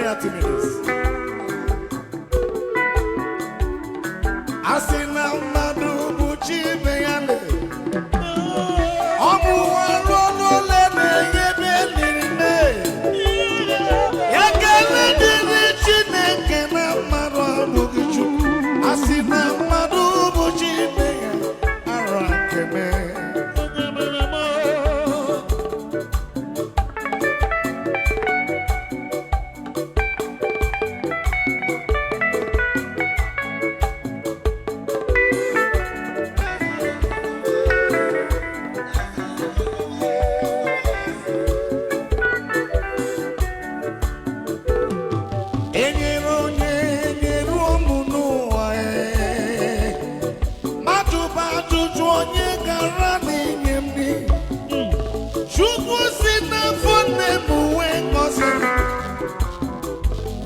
Ya 2 minutes. A sị na mmadụ bụ chi ibe ya le, ọ bụ ọrụ ọnụ ole na-enye ebe eliri nne. Ya kele dịrị Chineke na mmadụ abụghị Chukwu. A sị na mmadụ bụ chi ibe ya, ara keme. Enyere onye nyere ụmụ n'ụwa ee. Mmadụ bụ ajụjụ onye gara n'inye m nri. Chukwu si n'afọ nne m wee ngọzi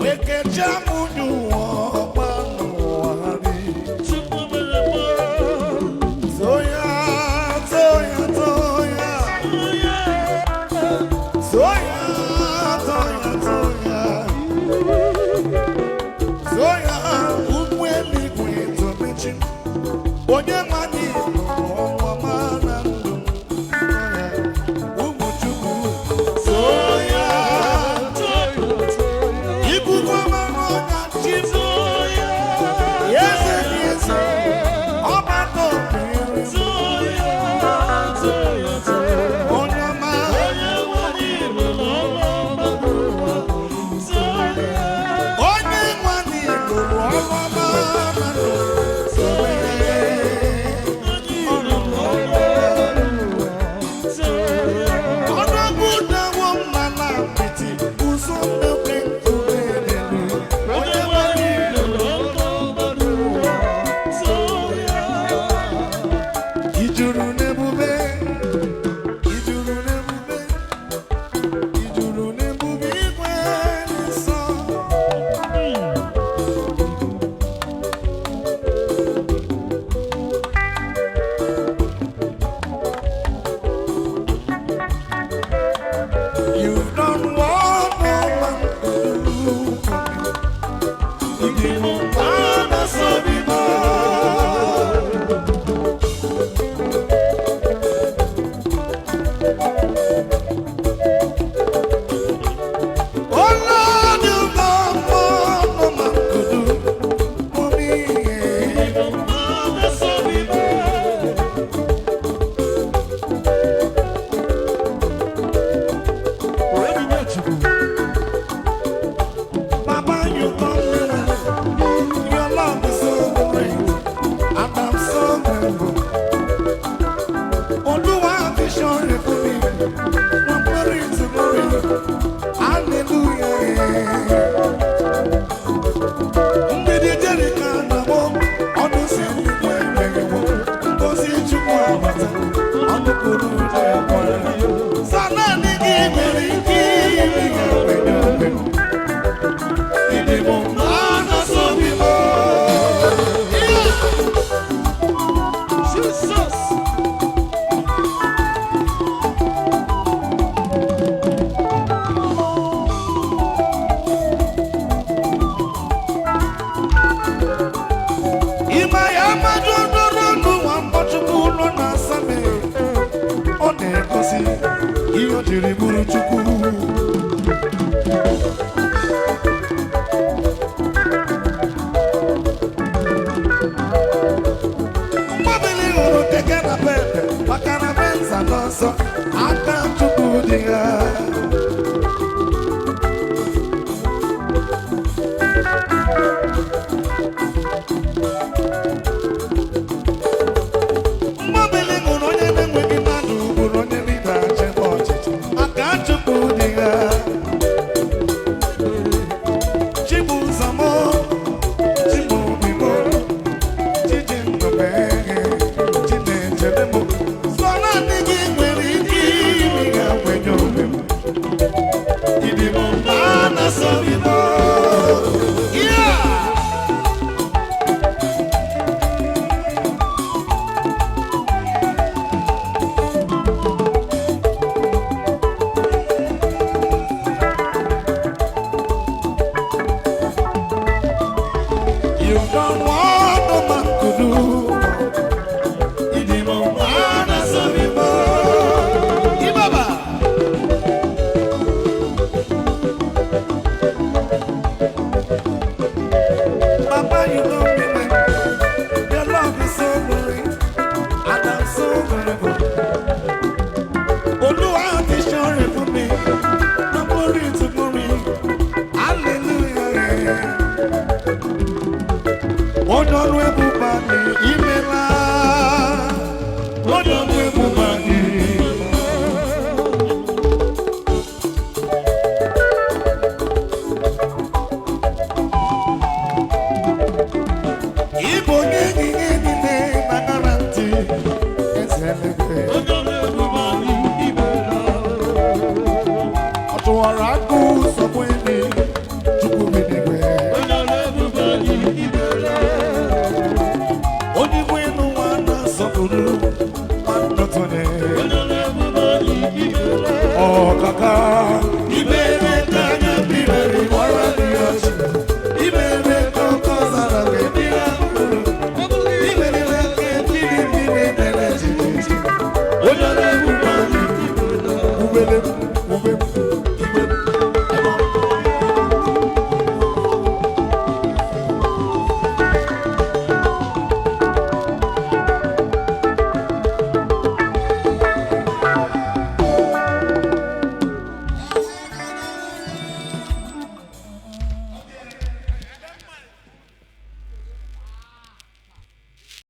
wee kechaa m nye ụwa ọgba n'ụwa nri. Toya, toya, toya. Toya, toya, toya. Toya, ụmụ eluigwe tobechi. Onye nwanyị ọnwa ma na ndụ. Toya, ụmụ Chukwu. Toya, ibugo mara ọnya chi. Eze dị eze, ọgbakọ mere. Onye ọma, onye nwanyị lụrụ ọrụ ọma na ndụ. Toya. Ọnụọgụ dawo mma na apịtị, ụzọ mmepe nkume n'elu. Onye nwanyị ijuru n'ebube, ijuru n'ebube, ijuru n'ebube igwe nsọ. You've done what no man could do for me. Ịdị m mma na sobi m. Oh Lord, you've done what no man could do for me. Baba, you done me well. Your love is so great, and I'm so grateful. Olúwa ti ṣọrẹ fún mi, from glory to glory, hallelujah. Mgbidi Jeriko na-agbọ, ọnụ si eluigwe emeghewo, ngozi Chukwu abata, ọnụ kwuru ụjọ ya kwara. Sọ naanị gị nwere ike ime ya mgbe mgbe. Ịdị m mma na sobi m. Yeah. Jesus! Ịma ya mmadụ dọrọ n'ụwa mkpọchukwu ụlọ na asame, ọ na-egosi ihe o jiri bụrụ Chukwu.